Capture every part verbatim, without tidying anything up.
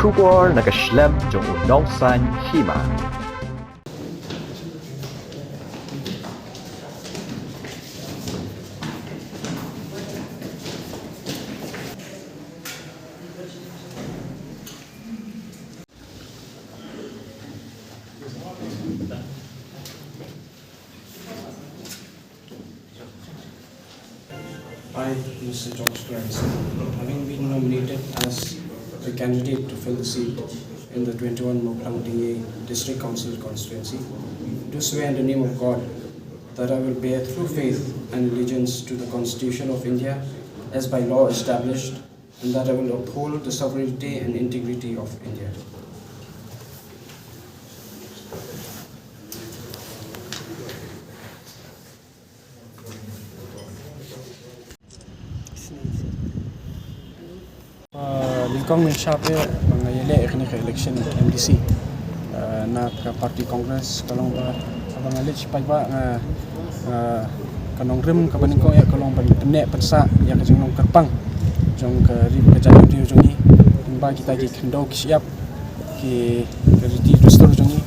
Khubor na ka shlem jong u nongsaiñ hima. I, Mister George Clarence, having been nominated as the candidate to fill the seat in the twenty-one Mawphlang Dingyi District Council constituency, do swear in the name of God that I will bear true faith and allegiance to the Constitution of India as by law established, and that I will uphold the sovereignty and integrity of India. Ah, nyngkong ngin shah phi ba nga ïaleh ïa kane ka election M D C, ah, na ka party Congress, ka long ba, ba nga leit shipai ba nga, nga, ka nongrim kaba nyngkong ïa ka long ban pynneh pynsah ïa ka jinglong kyrpang jong ka ri ka jaitbynriew jong ngi, ba kita ki khyndew ki shyiap, ki, ki riti dustur jong ngi.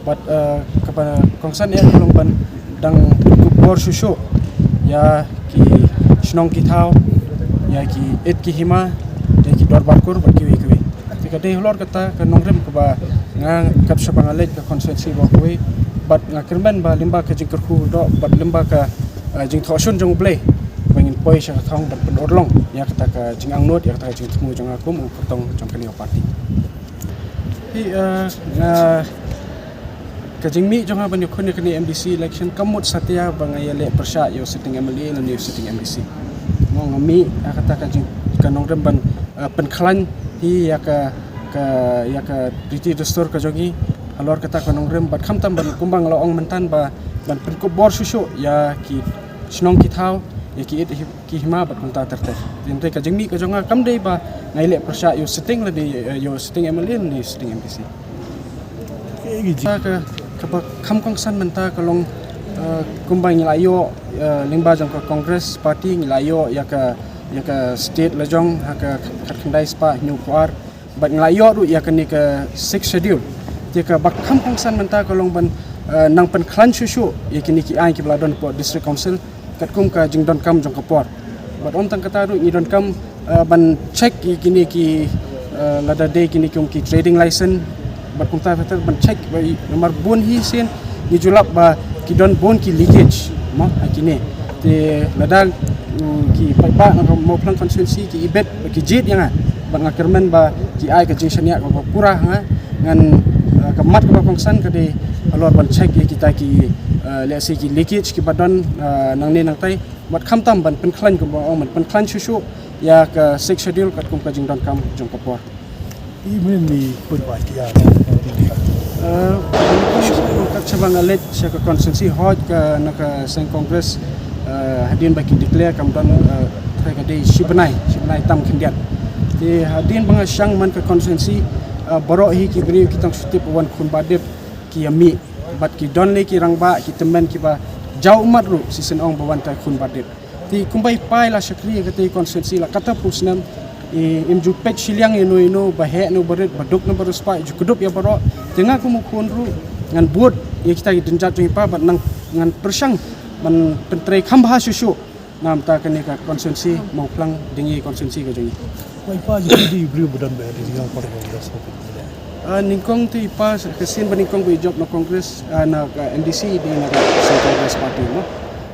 Bad, eh, kaba kongsan ïa ka long ban dang kup bor shuh shuh ïa ki shnong ki thaw, ïa ki it ki hima, ïa ki dorbar kur bad kiwei kiwei. Te ka dei halor kata ka nongrim kaba nga kat shaba nga leit ka constituency ba kawei. Bad nga kyrmen ba lyngba ka jingkyrkhu doh bad lyngba ka, eh, jingthoh shun jong U Blei, ba ngin poi sha ka thong ban pynurlong ïa kata ka jingangnud, ïa kata ka jingthmu jong nga kum u kyrtong jong kane ka party. Hi, eh, nga, ka jingmih jong nga ban ïakhun ïa kane M D C election kam mut satia ba nga ïaleh pyrshah ïa u sitting M L A lane ïa u sitting M D C. Mo nga mih, eh, kata ka jing, ka nongrim ban, eh, pynkhlaiñ hi ïa ka, ka, ïa ka riti dustur ka jong ngi. Halor kata ka nongrim bad khamtam ban kumba nga la ong mynta ba ban pynkup bor shuh shuh ïa ki shnong ki thaw, ïa ki it hi ki hima bad kumta ter ter. Te ka jingmih ka jong nga kam dei ba nga ïaleh pyrshah ïa u sitting lane, eh, ïa u sitting M L A lane ïa u sitting M D C. Ka, ka, kaba kham kongsan mynta ka long, eh, kumba ngi la ïoh, eh, lyngba jong ka Congress Party ngi la ïoh ïa ka, ïa ka state la jong ha ka khatkhyndai spah hynñiewphew ar. Bad ngi la ïoh ruh ïa kane ka Sixth Schedule. Te kaba kham kongsan mynta ka long ban, eh, nang pynkhlaiñ shuh shuh ïa kine ki aiñ kiba la don hapoh District Council katkum ka jingdonkam jong ka por. Bad ym tang kata ruh ngi donkam, eh, ban check ïa kine ki, eh, lada dei kine ki, ki trading license bad kumta ter ter ban check ba i, namar bun hi sien ngi ju lap ba ki don bun ki leakage mo ha kine. Te lada, mm, ki paidbah na ka Mawphlang constituency ki ibet ba ki jied ïa nga, bad nga kyrmen ba ki ai ka jingshaniah kaba pura ha nga. Ngan, eh, ka mat kaba kongsan ka dei halor ban check ïa kita ki, eh, lehse ki leakage kiba don, eh, nangne nangtai. Bad khamtam ban pynkhlaiñ kumba ong ban pynkhlaiñ shuh shuh ïa ka Sixth Schedule katkum ka jingdonkam jong ka por. I mynne i khun ba ki ïa. Eh, kat shaba nga leit sha ka constituency hoi ka na ka seng Congress, eh, hadien ba ki declare kam don, eh, ka dei shi bnai, shi bnai tam khyndiat. Te hadien ba nga shang man ka constituency, eh, baroh hi ki briew ki tang shu tip wan khun ba dep ki ïa mih. Bad ki don lei ki rangbah ki tymmen kiba jaw ummat ruh shisien ong ba wan ta khun ba dep. Te kumba i pa i la shakri ïa kata i constituency la katta phew snem, i, im ju peit shiliang ïa no ïa no ba heh ne ba rit, ba duk ne ba riewspah, i ju kdup ïa baroh. Te nga kum u khun ruh ngan bud ïa kita ki dienjat jong i pa bad nang ngan pyrshang ban pyntrei kham bha shuh shuh na bynta kane ka constituency Mawphlang Dingyi constituency ka jong i. Wai pa ji di briew ba don ba di jingpar Congress. Ah, nyngkong te i pa ka sien ba nyngkong ba i jop na Congress, ah, na ka M D C di na ka Congress Party mo.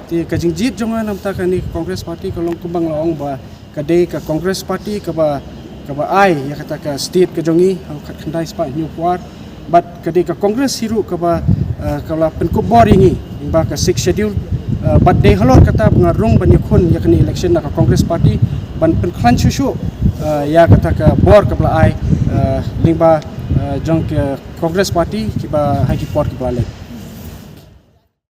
Te ka jingjied jong nga na bynta kane ka Congress Party ka long kumba nga la ong ba ka dei ka Congress Party kaba, kaba ai ïa kata ka state ka jong i ha u khatkhyndai spah hynñiewphew ar. Bad ka dei ka Congress hi ruh kaba, eh, ka la pynkup bor ïa ngi lyngba ka Sixth Schedule. Eh, bad dei halor kata ba nga rung ban ïakhun ïa kane election na ka Congress Party ban pynkhlaiñ shuh shuh, eh, ïa kata ka bor kaba la ai, eh, lyngba, eh, jong ka Congress Party kiba ha ki por kiba la leit.